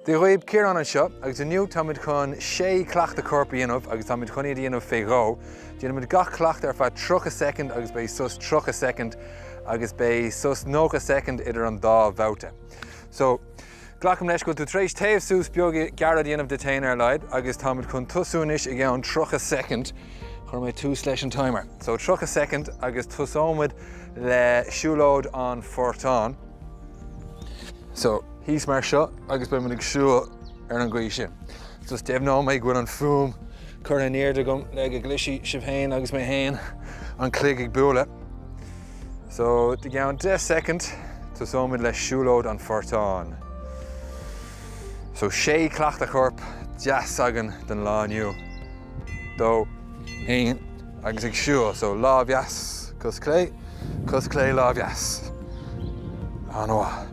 Dia dhaoibh, Ciarán anseo, agus inniu táimid chun sé cleachtadh coirp a dhéanamh agus táimid chun iad a dhéanamh fé dhó. Déanfaimid gach cleachtadh ar feadh 30 soicind agus beidh sos 30 soicind agus beidh sos 90 soicind idir an dá bhabhta. So, glacaim leis go bhfuil tú tar éis téamh suas beag gearr a dhéanamh duit féin ar a laghad agus táimid chun tosú anois i gceann 30 soicind. Chuir mé tús leis an timer. So 30 soicind agus tosóimid le siúlóid an phortáin. So, thíos mar seo agus beidh muid ag siúl ar an gcaoi sin. Just deimhneoidh mé go bhfuil an fuaim curtha in airde agam le go gcloisfidh sibh féin agus mé féin an cloig ag bualadh. So, i gceann 10 soicind, tosóimid le siúlóid an phortáin. So, sé cleachtadh coirp deas againn don lá inniu. 2, 1, agus ag siúl. So, lámh dheas, cos clé, cos clé, lámh dheas. An-mhaith.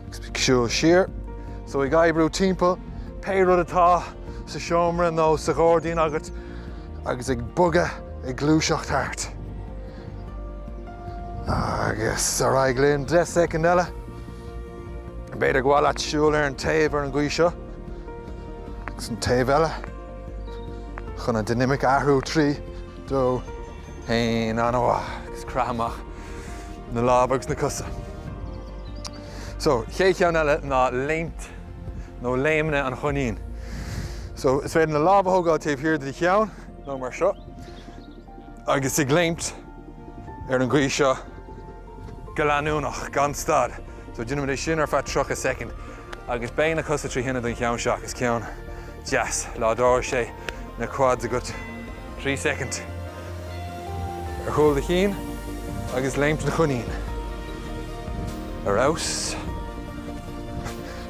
Agus ag siúl siar. So, ag oibriú timpeall pé rud atá sa seomra nó sa ghairdín agat agus ag bogadh, ag gluaiseacht thart. Agus ar aghaidh linn 10 soicind eile. B'fhéidir gur mhaith leat siúl ar an taobh ar an gcaoi seo agus an taobh eile chun an dinimic a athrú 3, 2, 1, an-mhaith agus croith amach na lámha agus na cosa. So, chéad cheann eile ná léimt nó léimeanna an choinín. So, is féidir na lámha a thógáil taobh thiar de do cheann nó mar seo agus ag léimt ar an gcaoi seo go leanúnach, gan stad. So déanfaimid é sin ar feadh 30 soicind agus beidh na cosa trí thine don cheann seo ach is ceann deas, láidreoidh sé na quads agat. 3 soicind ar chúl do chinn agus léimt an choinín. Ar fheabhas.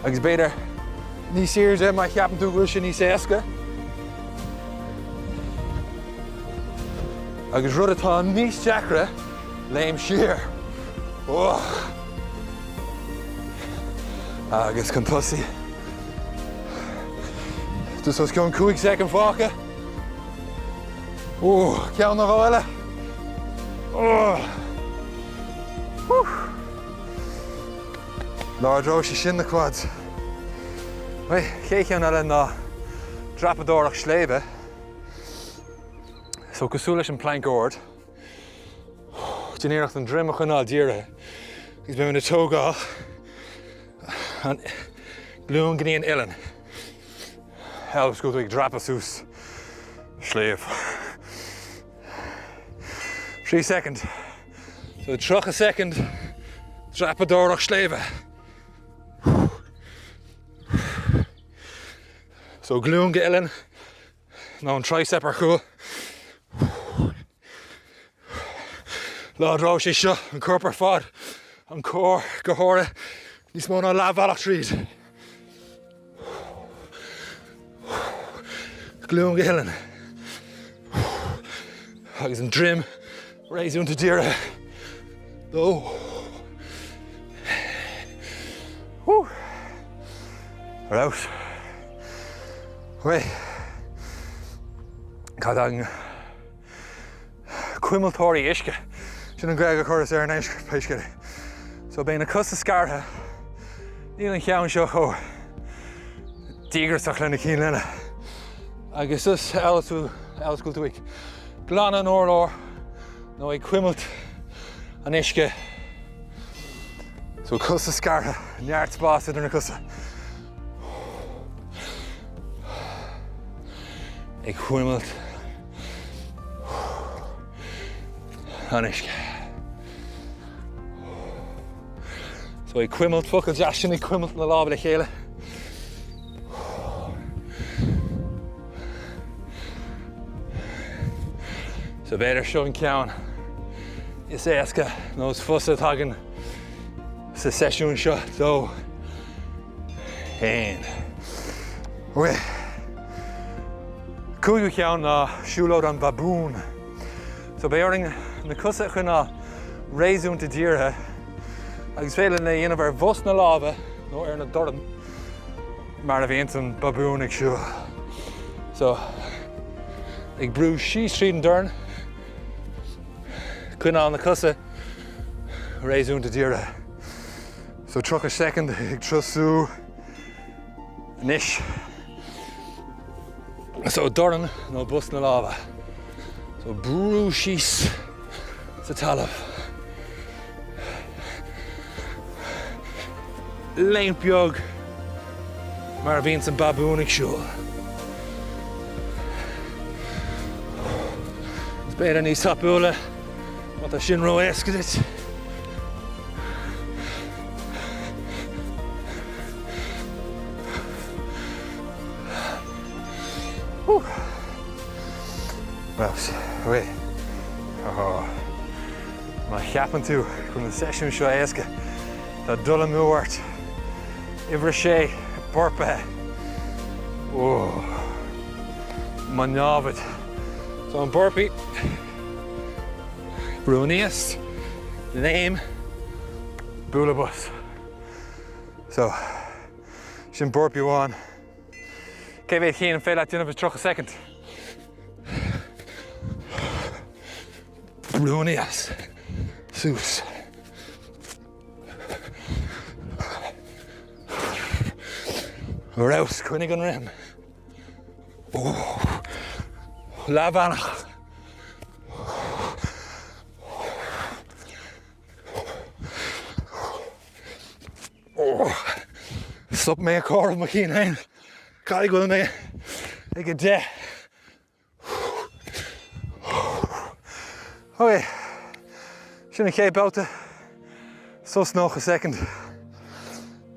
Agus b'fhéidir níos airde má cheapann tú go bhfuil sé níos éasca. Agus rud atá níos deacra, léim siar. Agus chun tosaigh. Just os cionn 5 soicind fágtha. Ceann nó dhó eile. Láidreoidh sé sin na quads. Chéad cheann eile ná dreapadóireacht sléibhe. So cosúil leis an plank ard, déan iarracht an droim a choinneáil dírithe agus beimid ag tógáil an glúin go dtí an uillinn. Amhail is go bhfuil tú ag dreapadh suas sliabh. 3 soicind. So 30 soicind dreapadóireacht sléibhe. So glúin go uillinn nó an tricep ar chúl. Láidreoidh sé seo an corp ar fad, an core go háirithe, níos mó ná leathbhealach tríd. Glúin go huillinn. Agus an droim réasúnta dírithe. Dó. Ar fheabhas. Cad an Cuimilteoirí uisce. Sin an Ghaeilge a chuireas air anois, pé scéal é. So beidh na cosa scartha. Níl an cheann seo chomh díograiseach le na cinn eile. Agus is amhail is go bhfuil tú ag glanadh an urláir nó ag cuimilt an uisce. So cosa scartha, neart spás idir na cosa. Ag cuimilt an uisce. So ag cuimilt focal deas sin ag cuimilt na lámha le chéile. So b'fhéidir seo an ceann is éasca nó is fusa atá againn sa seisiún seo. 2, 1. Ok. Cúigiú ceann ná siúlóid an bhabún. So beidh orainn na cosa a choinneáil réasúnta dírithe agus féidir linn é a dhéanamh ar bhos na láimhe nó ar na doirn mar a bhíonns an babún ag siúl. So ag brú síos tríd an dorn, coinneáil na cosa réasúnta dírithe. So 30 soicind ag tosú anois. So dorn nó bos na lámha. So brú síos sa talamh. Léimt beag mar a bhíonns an babún ag siúl. Is b'fhéidir níos tapúla má tá sin ró-éasca duit. Well, oh. Má cheapann tú go bhfuil an seisiún seo éasca, tá dul amú ort. Uimhir a sé, burpaithe. Oh. Mo námhaid. So an burpee. Brú aníos, léim, bualadh bos. So, sin burpee amháin. Cé mhéad cinn an féidir leat déanamh i 30 soicind? Brú aníos, suas. Ar fheabhas, coinnigh an rithim. Leathbhealach. Stop mé ag comhaireamh mo chinn féin. Caithfidh go bhfuil mé ag 10. Ok, sin an chéad babhta. Sos 90 soicind.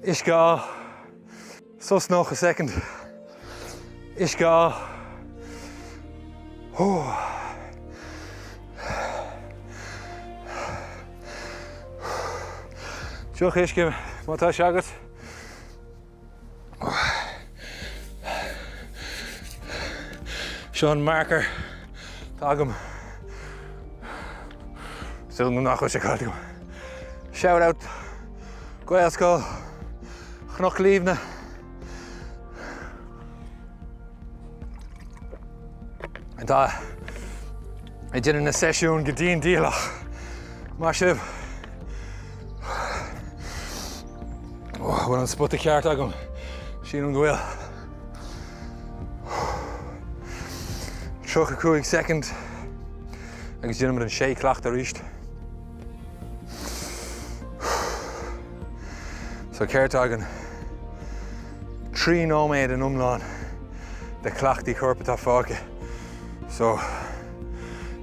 Uisce a fháil. Sos 90 soicind. Uisce a fháil. Deoch uisce má tá sé agat. Seo an marker atá agam. Súil agam nach bhfuil sé caillte agam. Shout out Gaelscoil Chnoc Liamhna. Atá ag déanamh na seisiún go dian dícheallach. Maith sibh. Bhfuil an spota ceart agam? Sílim go bhfuil. 35 soicind agus déanfaimid an sé cleachtadh arís. So céard atá againn? 3 nóiméad in iomlán de chleachtaí coirp atá fágtha. So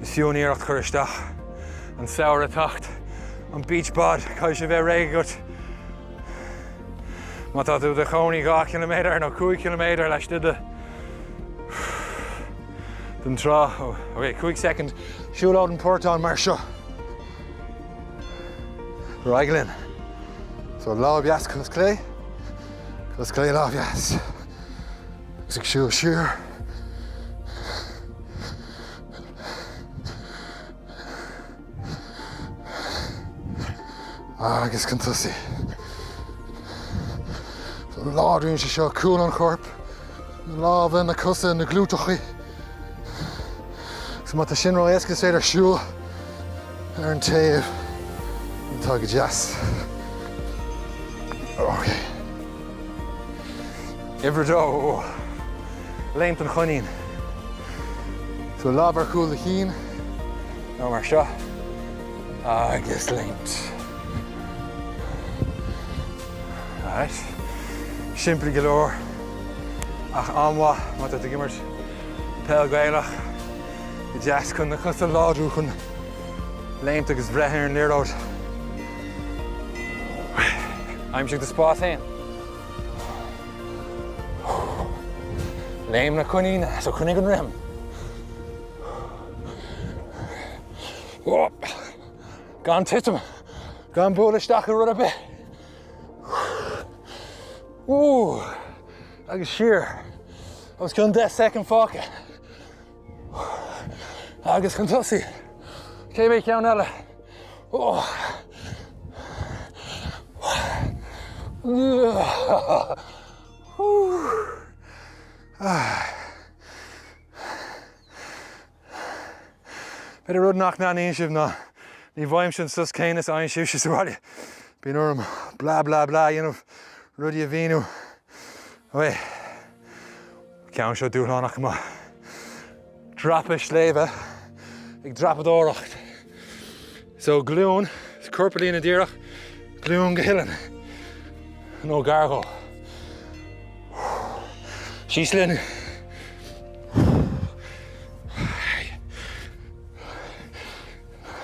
is fiú an iarracht chur isteach. An samhradh teacht, an beach bod, caithfidh sé bheith réidh agat. Má tá tú i do chónaí 2 km nó 5 km laistigh de den trá, ok, 5 soicind, siúlóid an portán mar seo. Ar aghaidh linn. So lámh dheas cos clé, cos clé lámh dheas. Agus ag siúl siar. Agus chun tosaigh. So láidríonn sé seo cúl an choirp, na lámha, na cosa, na glútachaí. So má tá sin ró-éasca is féidir siúl ar an taobh atá go deas. Ok. Uimhir a dó, léimt an choinín. So lámh ar chúl do chinn, nó mar seo, agus léimt. Alright. Simplí go leor, ach an-mhaith má tá tú ag imirt peil Gaelach, go deas chun na cosa a láidriú chun léimt agus bhreith ar an liathróid. Aimsigh do spás féin. Léim na coiníne, so coinnigh an rithim. Gan titim, gan bualadh isteach i rud ar bith. Agus siar. Os cionn 10 soicind fágtha. Agus chun tosaigh. Cé mhéad ceann eile? Oh. B'fhéidir rud nach n-aithníonn sibh ná ní bhfaighimse an sos céanna is a fhaigheann sibhse sa bhaile. Bíonn orm blah blah blah a dhéanamh, rudaí a mhíniú. Ok. Ceann seo dúshlánach go maith. Dreapadh sléibhe ag dreapadóireacht. So glún, corp i líne díreach, glún go huillinn. Nó gar dhó. Síos linn.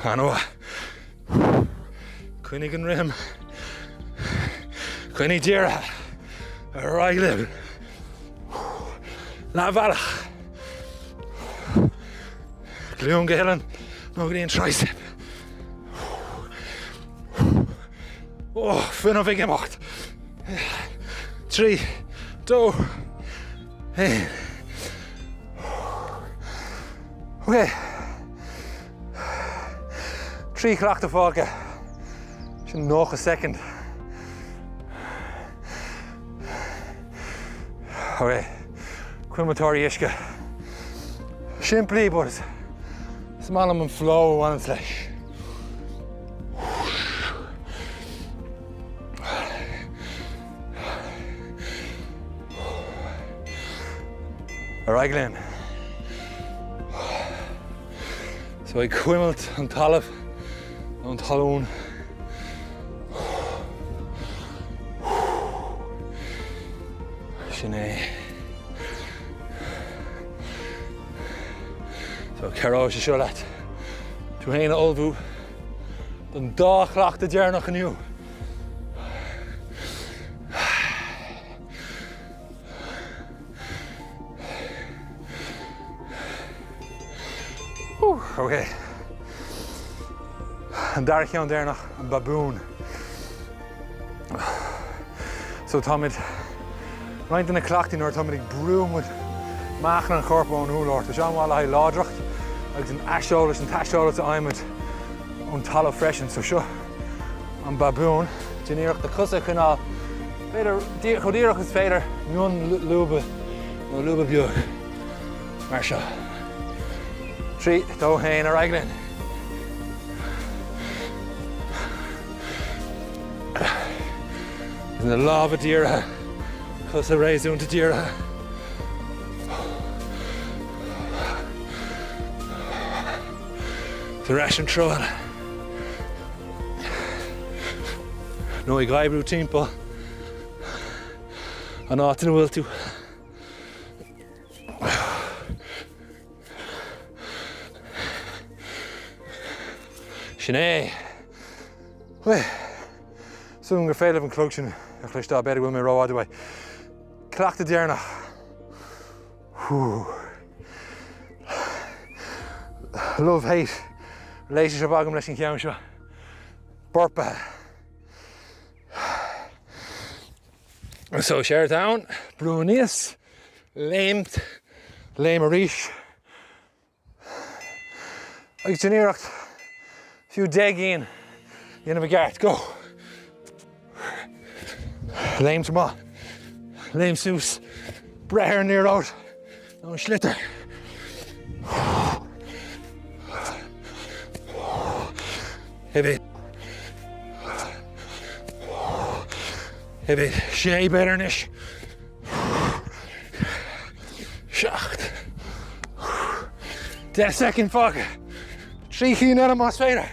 An-mhaith. Coinnigh an rithim. Coinnigh dírithe. Ar aghaidh libh. Leathbhealach. Glún go huillinn nó go dtí an tricep. Ó, fuinneamh ag imeacht. 3, 2, 1. Ok. 3 chleachtadh fágtha. Sin 90 soicind. Ok. Cuimilteoirí uisce. Simplí, but is maith liom an flow a bhaineanns leis. Ar aghaidh linn. So ag cuimilt an talamh nó an talún. Sin é. So cabhróidh sé seo leat tú féin a ullmhú don dá chleachtadh deireanach inniu. Ok. An dara ceann deireanach, an babún. So táimid roinnt de na cleachtaí nuair atáimid ag brú muid meáchan an choirp ón urlár. Tá sé an-mhaith le haghaidh láidreacht agus an aiseolas, an t-aiseolas a fhaighimid ón talamh freisin. So seo an babún. Déan iarracht do chosa a choinneáil b'fhéidir chomh díreach is féidir, mion-lúbadh nó lúbadh beag mar seo. 3, 2, 1, ar aghaidh linn. Na lámha dírithe, cosa réasúnta dírithe. Ar ais an treo eile. Nó ag oibriú timpeall an áit ina bhfuil tú. Sin é. Súil gur féidir libh an clog sin a chloisteáil, b'fhéidir go bhfuil mé rófhada uaidh. Cleachtadh deireanach. Love hate relationship agam leis an cheann seo. Burpaithe. So séard atá ann, brú aníos, léim, léim arís. Agus déan iarracht fiú 10 gcinn a dhéanamh i gceart. Go! Léimt amach. Léim suas. Breith ar an liathróid nó an sliotar. Uimhir. Uimhir 6 b'fhéidir anois. 7. 10 soicind fágtha. 3 chinn eile más féidir.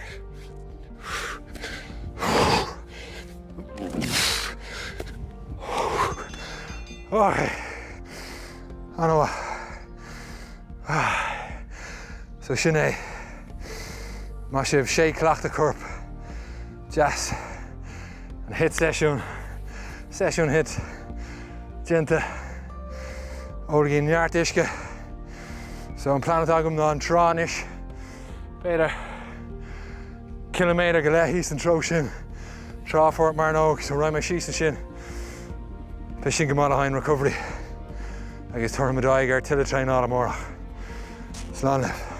Ok. An-mhaith. So sin é. Maith sibh, 6 cleachtadh coirp. Deas. An HIIT seisiún. Seisiún HIIT. Déanta. Ólaigí neart uisce. So an plean atá agam ná an trá anois. B'fhéidir ciliméadar go leith thíos an treo sin. Trá Phort Mearnóg, so raghaidh mé síos ansin. Beidh sin go maith le haghaidh an recovery. Agus tabharfaimid aghaidh ar tuilleadh traenála amárach. Slán libh.